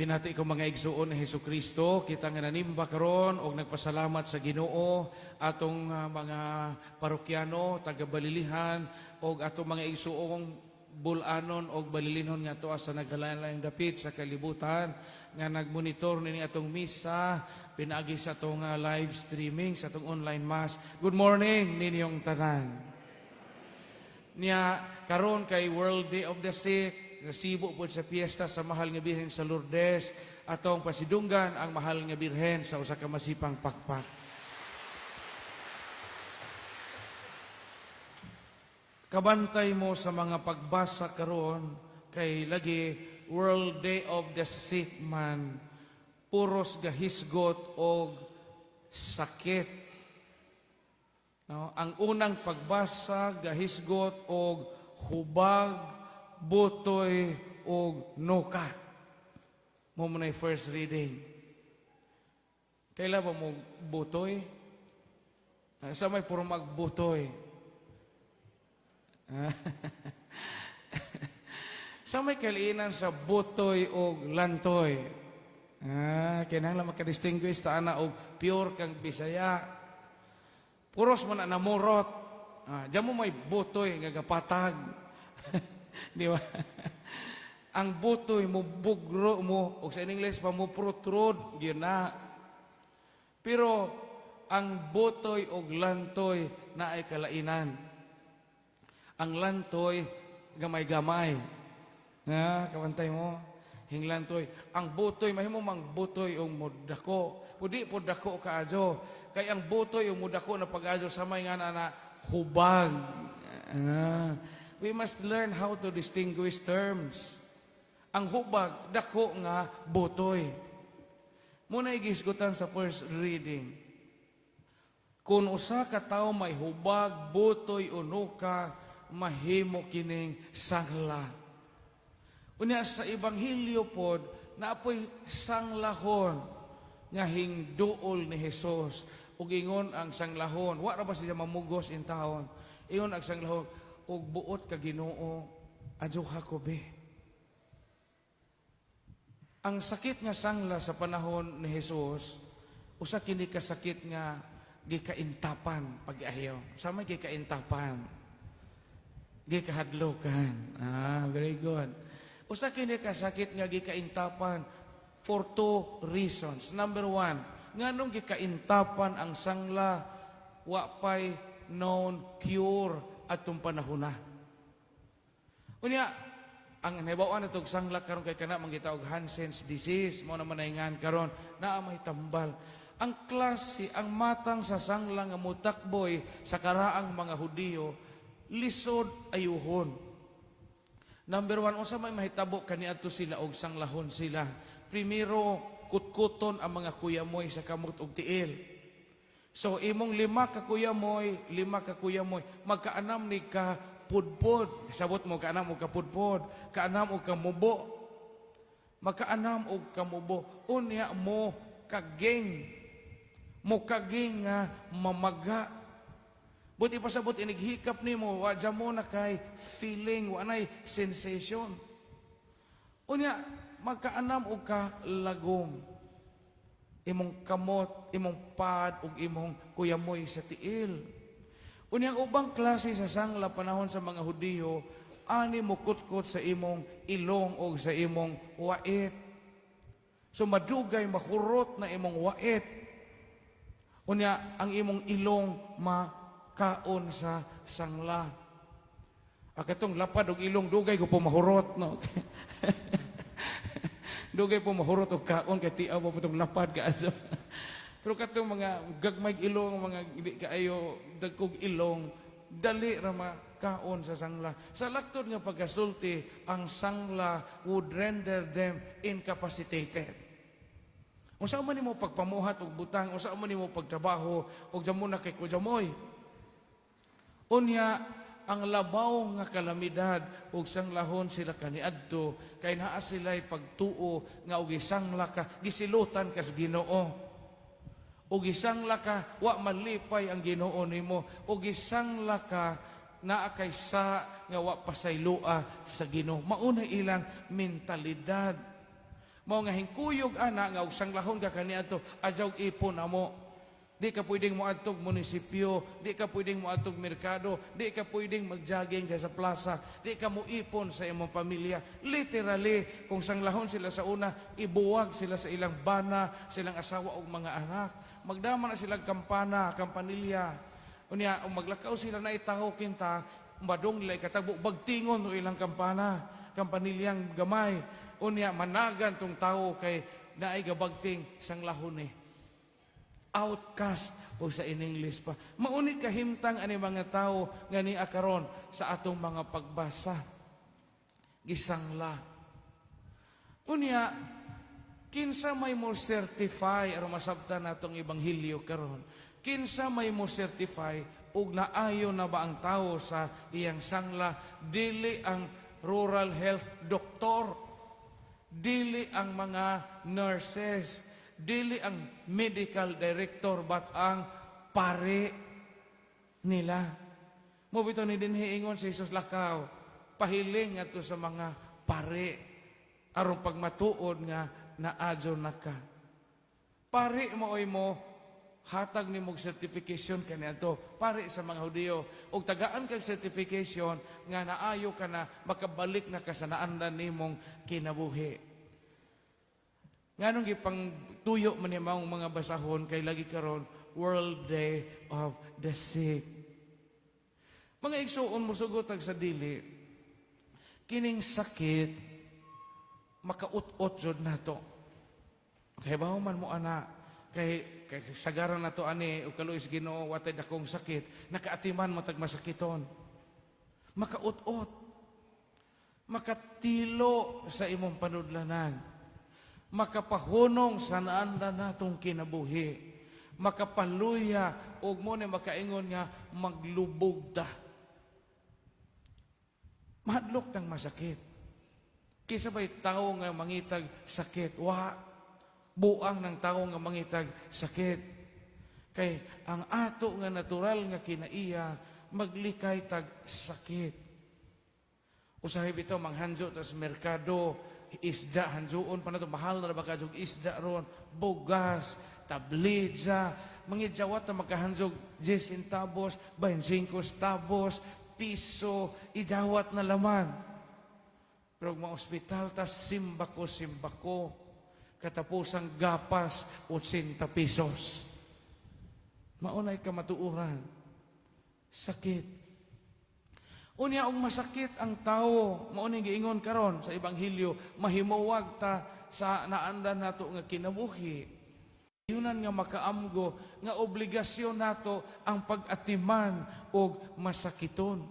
Binati ko mga igsuon ni Hesus Kristo, kita nga nanimba karon og nagpasalamat sa Ginoo, atong mga parokyano, taga Balilihan og atong mga igsuong Bulanon og Balilinhon nga atoa sa nagkalain dapit sa kalibutan nga nagmonitor nini atong misa pinaagi sa atong live streaming sa atong online mass. Good morning ninyong tanan. Niya karon kay World Day of the Sick, nasibo po sa piyesta sa Mahal nga Birhen sa Lourdes, atong pasidunggan ang Mahal nga Birhen sa usa ka masipang pakpak. Kabantay mo sa mga pagbasa karon kay lagi World Day of the Sick man, puros gahisgot og sakit. No? Ang unang pagbasa gahisgot og hubag, butoy og nuka. Mo mo na first reading. Kaila ba mo butoy? Sa may puro magbutoy. Sa may kaliinan sa butoy og lantoy. Kinahanglan maka-distinguish ta ana og pure kang Bisaya. Puros mo na namurot. Diyan mo may butoy nga gapatag. Di ba? Ang butoy mo bugro mo o sa English pa mo protrude gyud na. Pero ang butoy og lantoy na ay kalainan. Ang lantoy gamay-gamay. Na, kabantay mo. Hinglantoy. Ang butoy, mahimo mang butoy og mudako. Pudi po dako kaadyo. Kay ang butoy og mudako na pag-adyo sa may nga na hubag. We must learn how to distinguish terms. Ang hubag, dako nga butoy. Muna igisgutan sa first reading. Kung usa ka tawo may hubag, butoy o nuka, mahimo kining sangla. Unya sa Ebanghelyo pod, naapoy sanglahon nga hingduol ni Jesus. Ug ingon ang sanglahon, wa ra ba siya mamugos in taon? Ingon ang sanglahon, ug buot ka Ginoo, adyoha ko be. Ang sakit nga sangla sa panahon ni Jesus, usa kini ka sakit nga gikaintapan pag-ahiyo. Sa may gikaintapan? Gikahadlokan. Very good. Usa kini ka sakit nga gikaintapan for two reasons. Number one, nganong gikaintapan ang sangla, wa pay known cure atong panahon na. Unya, ang nahibaw-an natog sangla karon kay kana man gitawag Hansen's disease, mo naman naingan karon naa may tambal. Ang klase, ang matang sa sangla nga mutakboy sa karaang mga Hudiyo, lisod ayuhon. Number one, unsa may mahitabo kaniadto sila og sanglahon sila? Primero, kutkuton ang mga kuyamoy sa kamot og tiil. So imong lima ka kuyamoy, lima ka kuyamoy, magkaanam ni ka pudpod. Sabot mo kaanam og kapudpod, kaanam og kamubo. Magkaanam og kamubo. Unya mo kaging, mo kaging nga mamaga. Buti pasabot inighikap nimo, wa mo na kay feeling, wa nay sensation. Unya magkaanam og ka lagom. Imong kamot, imong pad ug imong kuyamoy sa tiil. Unya ang ubang klase sa sangla panahon sa mga Hudiyo, ani mukutkot sa imong ilong o sa imong wait. So madugay mahurot na imong wait. Unya ang imong ilong makaon sa sangla. Katong lapad og ilong dugay ko po mahurot, no. Dugay po mahurot og kaon kay tiaw pa po tong lapad ka. Pero katong mga gagmay ilong, mga hindi kaayo dagkog ilong, dali ra makaon sa sangla. Sa laktod nga pagkasulti, ang sangla would render them incapacitated. Unsa man nimo pagpamuhat og butang, unsa man nimo pagtrabaho og jamo na kay kujamoy. Unya ang labaw nga kalamidad ug sanglahon sila kaniadto kay naa sila'y pagtuo nga og isangla ka gisilutan kas Ginoo. Og isangla ka wa malipay ang Ginoo nimo. Og isangla ka naa kay sa nga wa pasaylua sa Ginoo. Mauna ilang mentalidad. Mao nga hingkuyog ana nga og sanglahon ka kaniadto, adyaw ipon amo. Di ka pwedeng moadtog munisipyo, di ka pwedeng moadtog merkado, di ka pwedeng magjogging sa plaza, di ka moipon sa imong pamilya. Literally, kung sanglahon sila sa una, ibuwag sila sa ilang bana, sa ilang asawa o mga anak. Magdama na silang kampana, kampanilya. Unya, kung maglakaw sila na itaho kinta, madong nila ikatagbo, bagtingon o ilang kampana, kampanilyang gamay. Unya, managan tong tao kay naay gabagting sanglahon eh, outcast o sa in English pa. Mauni kahimtang ani mga tao nga ni karon sa atong mga pagbasa. Gisangla. Unya, kinsa may mo certify aron masabtan natong ebanghelyo karon? Kinsa may mo certify ug naayo na ba ang tao sa iyang sangla? Dili ang rural health doctor, dili ang mga nurses, dili ang medical director, but ang pare nila. Mao bitaw ni dinhi ingon si Jesus, "Lakaw, pahiling adto sa mga pare aron pagmatuod nga naadyo na ka." Pare maoy mo hatag nimo og certification kaniadto, pare sa mga Hudiyo, ug tagaan kag certification nga naayo ka na, makabalik na ka sa naandan nimong kinabuhi. Nganong gipang tuyo man ni maong mga basahon? Kay lagi karon World Day of the Sick. Mga igsuon, mosugot tag sa dili, kining sakit makaut-ot jud nato. Kay bawo man mo ana, kay sagaran nato ani ug kaluoy sa Ginoo watay dakong sakit, nakaatiman matag masakiton. Makaut-ot. Makatilo sa imong panudlanan, makapahunong sa naandan natong kinabuhi, makapaluya ug mo ni makaingon nga maglubog ta. Mahadlok tang masakit. Kinsa bay tao nga mangitag sakit? Wa. Buang ng tao nga mangitag sakit. Kay ang ato nga natural nga kinaiya, maglikay tag sakit. Usahay bitaw manghanjo tas merkado, isda hanjuon pa nato, mahal na ba kadyog isda ron, bugas, tablidza, mangijawat na makahanjog 10 centavos, 25 centavos, piso, ijawat na laman. Pero kung ospital ta, simbako, simbako, katapusang gapas, 80 pesos. Maunay kamatuoran. Sakit. Unya og masakit ang tao, mao ni giingon karon sa ebanghelyo, mahimuwag ta sa naandan nato nga kinabuhi. Yunan nga makaamgo nga obligasyon nato ang pag-atiman og masakiton.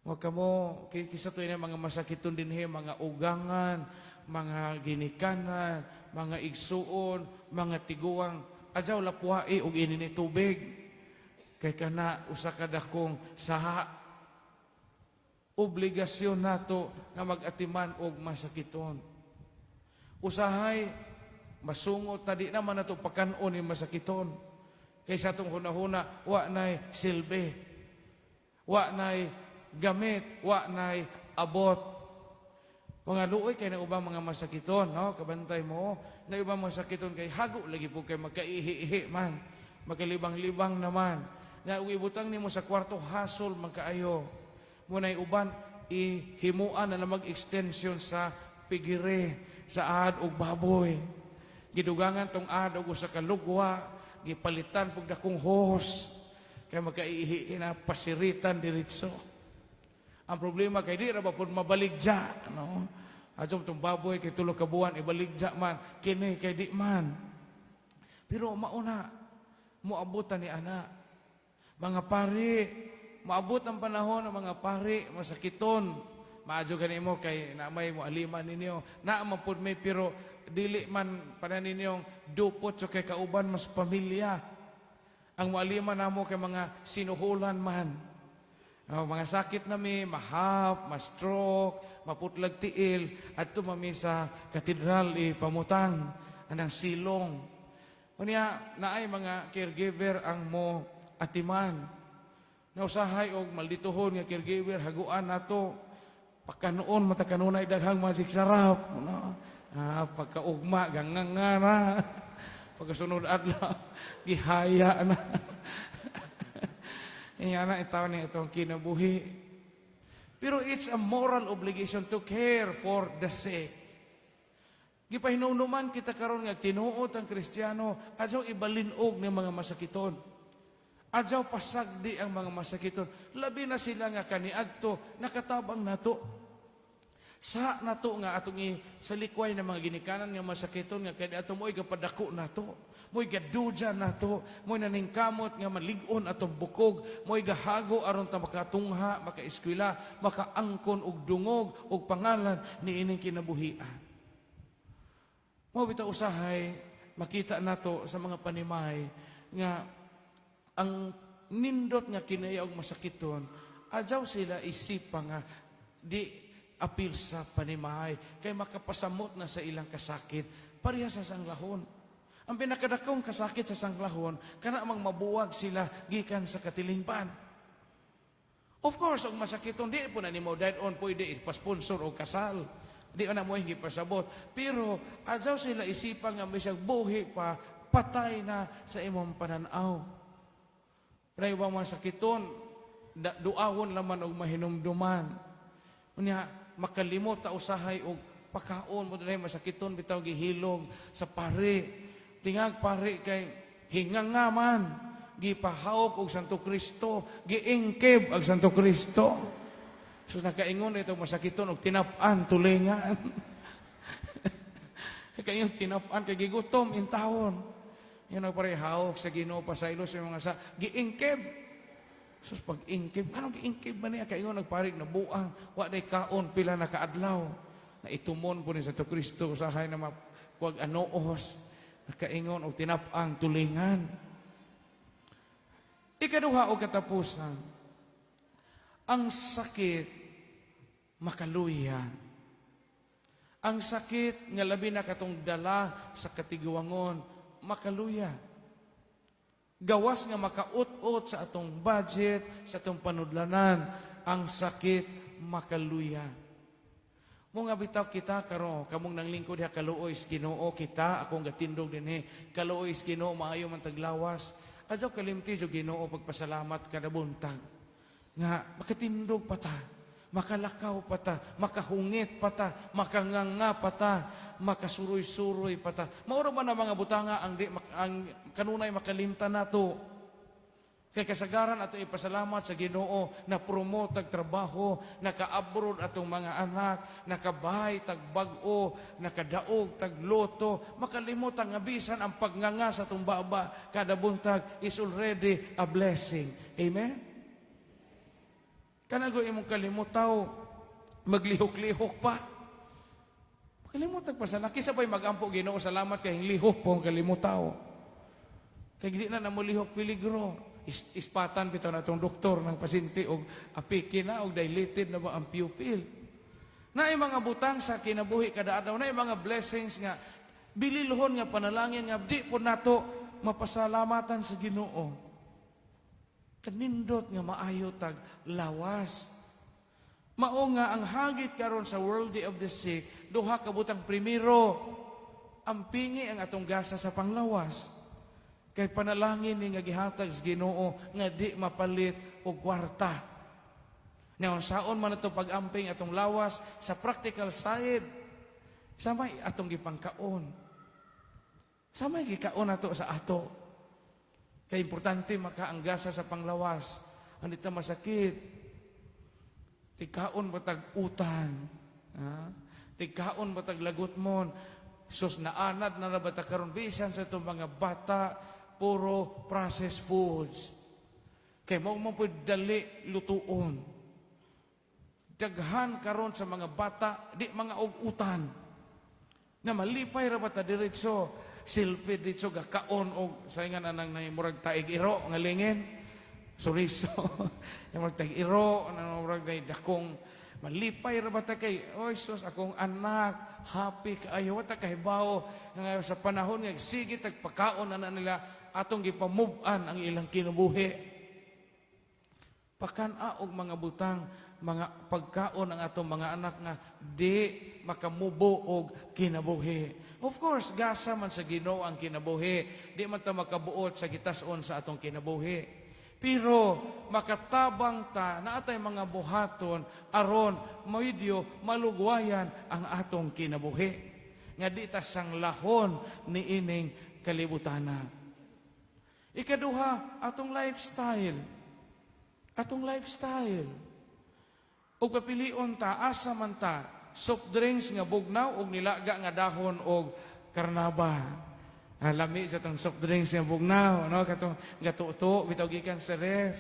Wa kamo kisa to ini mga masakiton dinhi, mga ugangan, mga ginikanan, mga igsuon, mga tiguang, adyaw lapwai og ini ni tubig. Kay kana usa ka dakong saha. Obligasyon nato nga mag-atiman og masakiton. Usahay masungot ta, di naman nato pakan-on ni masakiton. Kay sa atong hunahuna, wa nay silbi. Wa nay gamit, wa nay abot. Mga luoy kay na ubang mga masakiton, no? Kabantay mo, na ubang masakiton kay hago lagi po kay magkaihi-ihi man, magkalibang-libang naman. Na ug ibutang nimo sa kwarto, hasol magkaayo. Munay uban ihimuan na lang mag-extension sa pigire sa ahad og baboy. Gidugangan tong ahad og usa ka lugwa, gipalitan pug dakong hose. Kay magkaihi na pasiritan diretso. Ang problema kay di ra ba pud mabaligya, no? Adto tong baboy kay 3 ka buwan ibaligya man, kini kay di man. Pero mauna moabutan ni ana. Mga pari, maabot ang panahon ng mga pari masakiton. Maadyo gani mo kay na may mo aliman ninyo. Naa man pud may, pero dili man panan ninyong dupot so kay kauban mas pamilya. Ang moaliman namo kay mga sinuhulan man. Oh, mga sakit na mi, mahap, ma-stroke, maputlag tiil, at mami sa katedral ipamutang, anang silong. Unya, naay mga caregiver ang mo atiman. Nausahay og maldituhon nga caregiver, haguan nato. Pakanuon mata kanunay daghang Magic Sarap, no? Ah, pagkaugma ganganga na. Pagkasunod adlaw, gihaya na. Iya na itaw ni itong kinabuhi. Pero it's a moral obligation to care for the sick. Gipahinumduman kita karon nga tinuod ang Kristiyano, adyaw ibalin-og ng mga masakiton. Adyaw pasagdi ang mga masakiton. Labi na sila nga kaniadto nakatabang nato. Sa nato nga atong sa likway ng mga ginikanan nga masakiton nga kay ato mo'y gapadako nato. Mo'y gadudya nato, mo'y naningkamot nga malig-on atong bukog, mo'y gahago aron ta makatungha, makaeskwela, makaangkon og dungog og pangalan niining kinabuhian. Mao bitaw usahay makita nato sa mga panimay nga ang nindot nga kinaya og masakiton, adyaw sila isipa nga di apil sa panimay kay makapasamot na sa ilang kasakit, pareha sa sanglahon. Ang pinakadakong kasakit sa sanglahon kana mang mabuwag sila gikan sa katilingban. Of course, og masakiton, di po na nimo dead on pwede ipa-sponsor og kasal. Di na mo pasabot. Pero adyaw sila isipan nga bisag buhi pa, patay na sa imong pananaw. Pero ibang mga sakiton, duawon laman og mahinumduman. Unya, makalimot ta usahay og pakaon mo dahil masakiton bitaw, gihilog sa pare. Tingag pare kay hinga nga man, gipahawk og Santo Kristo, giingkib ang Santo Kristo. So nakaingon ito masakiton og tinap-an tulingan. Kaingon tinap-an kay gigutom intawon. Yan ang pare hawak sa Ginoo, pasaylo sa mga sa giingkib. Sus, pag ingkib, anong giingkib man niya? Kaingon nagparig na buang, wa day kaon pila na kaadlaw. Na itumon po ni Santo Kristo usahay na makuag anoos. Nakaingon og tinap-ang tulingan. Ikaduha o katapusan, ang sakit makaluya. Ang sakit nga labi na katong dala sa katiguangon, makaluya. Gawas nga makaut-ut sa atong budget, sa atong panudlanan, ang sakit makaluya. Mo nga bitaw kita karon, kamong nang lingkod diha, kaluoy sa Ginoo kita, akong gatindog dinhi, kaluoy sa Ginoo, maayo man taglawas. Adyaw kalimti sa Ginoo pagpasalamat kada buntag. Nga makatindog pa ta, makalakaw pa ta, makahungit pa ta, makanganga pa ta, makasuroy-suroy pa ta. Mauro man ang mga butanga ang, di, ang kanunay makalimtan nato. Kay kasagaran ato ipasalamat sa Ginoo na promote tag trabaho, naka-abroad atong mga anak, nakabahay tag bag-o, nakadaog tag lotto, makalimutan nga bisan ang pagnganga sa atong baba kada buntag is already a blessing. Amen? Kanago imong kalimutaw, maglihok-lihok pa. Kalimutag pa sana. Kisa pa'y magampo, "Ginoo, salamat kay lihok po ang kalimutaw." Kay di na namulihok, peligro. Ispatan bitaw na itong doktor ng pasyente og apiki na og dilated na ba ang pupil. Naay mga butang sa kinabuhi kada adlaw, naay mga blessings nga bililhon nga panalangin nga di po nato mapasalamatan sa Ginoo. Kanindot nga maayo tag lawas. Mao nga ang hagit karon sa World Day of the Sick, duha ka butang. Primero, ampingi ang atong gasa sa panglawas. Kay panalangin ni nga gihatag sa Ginoo nga di mapalit og kwarta. Nya saon man ato pag-amping atong lawas sa practical side, samay atong gipangkaon. Samay gikaon nato sa ato. Kay importante makaanggasa sa panglawas. Ano ta masakit? Tigkaon batag utan. Ha? Tigkaon batag lagutmon. Sus, naanad na na bata karon bisan sa itong mga bata, puro processed foods. Kay mao man pud dali lutuon. Daghan karon sa mga bata di mga og utan. Na malipay ra bata, diretso selfie, diretso gakaon og saingan anang nay murag taig iro nga lingin. Suriso. Yung murag taig iro, ano, murag nay dakong, malipay ra bata kay, "Oy sus, akong anak happy kaayo." Wa ta kahibawo nga sa panahon nga sige tag pakaon na nila, atong gipamub-an ang ilang kinabuhi. Pakan-a og mga butang mga pagkaon ang atong mga anak nga di makamubo og kinabuhi. Of course, gasa man sa Ginoo ang kinabuhi. Di man ta makabuot sa gitas-on sa atong kinabuhi. Pero makatabang ta na atay mga buhaton aron medyo malugwayan ang atong kinabuhi. Nga di ta sanglahon ni ining kalibutana. Ikaduha, atong lifestyle. Atong lifestyle. Ug papilion ta, asa man ta, soft drinks nga bugnaw og nilaga nga dahon og karnaba? Ah, lami sa tong soft drinks nga bugnaw, no? Katong gatuto, bitaw gikan sa ref.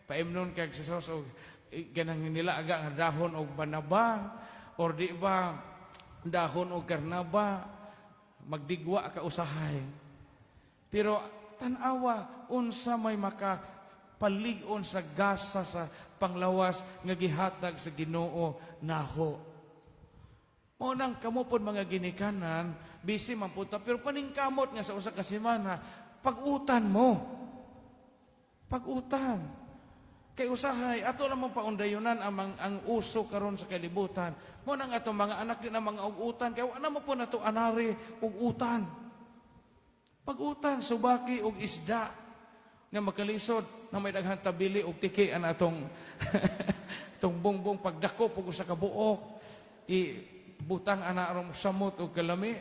Paimnon kag sa sauce og ganang nilaga nga dahon og banaba or di ba dahon og karnaba, magdigwa ka usahay. Pero tan-awa unsa may maka palig-on sa gasa sa panglawas nga gihatag sa Ginoo naho. Mao nang kamo pod mga ginikanan, busy man pud ta, pero paningkamot nga sa usa ka semana, pag-utan mo. Pag-utan. Kay usahay ato lamang paundayonan ang uso karon sa kalibutan. Mao nang atong mga anak di na mga og-utan kay wa na mo po nato anari og utan. Pag-utan subaki og isda nga makalisod na may daghang tabili og tiki ang atong atong bongbong pagdakop og usa ka buok i butang ana aron samot og kalami.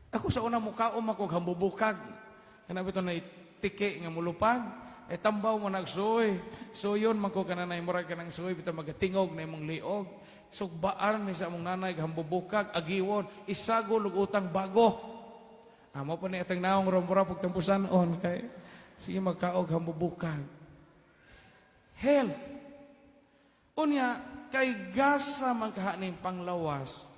Ako sa una mukaon ako og hambubukag. Kana bitaw na tiki nga mulupad. Eh tambaw mo nagsuoy. Suyon man ko kananay murag kanang suoy bitaw magatingog na imong liog. Sugbaan mi sa among nanay hambubukag agiwon isagol og utang bago. Amo pa ni atang naong romura pag tampusan on kay sige magkaog hambubukag. Health. Unya kay gasa man kahaning panglawas.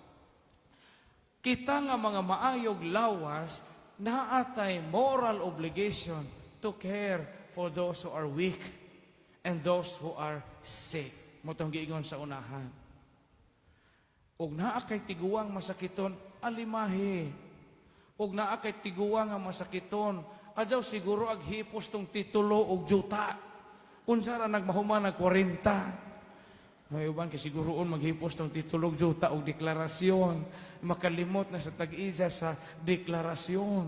Kita nga mga maayog lawas naatay moral obligation to care for those who are weak and those who are sick. Mao tong giingon sa unahan. Ug naa kay tiguang masakiton, alimahi. Ug naa kay tiguang nga masakiton, adyaw siguro ag hipos tong titulo og juta. Unsa ra nagmahuman nag 40. May uban kay siguroon maghipos tong titulo og juta og deklarasyon. Makalimot na sa tag-iya sa deklarasyon.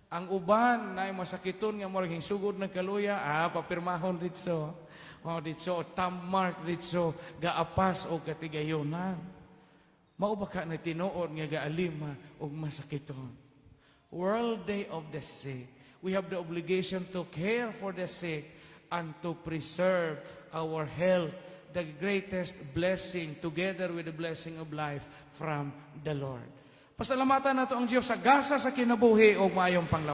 Ang uban na masakiton nga murag sugod ng kaluya, papirmahon ditso. Oh, ditso, thumb mark ditso, gaapas o katigayonan. Mao ba ka na tinuod nga gaalima og masakiton? World Day of the Sick. We have the obligation to care for the sick and to preserve our health, the greatest blessing together with the blessing of life from the Lord. Pasalamatan nato ang Diyos sa gasa sa kinabuhi o maayong panglawas.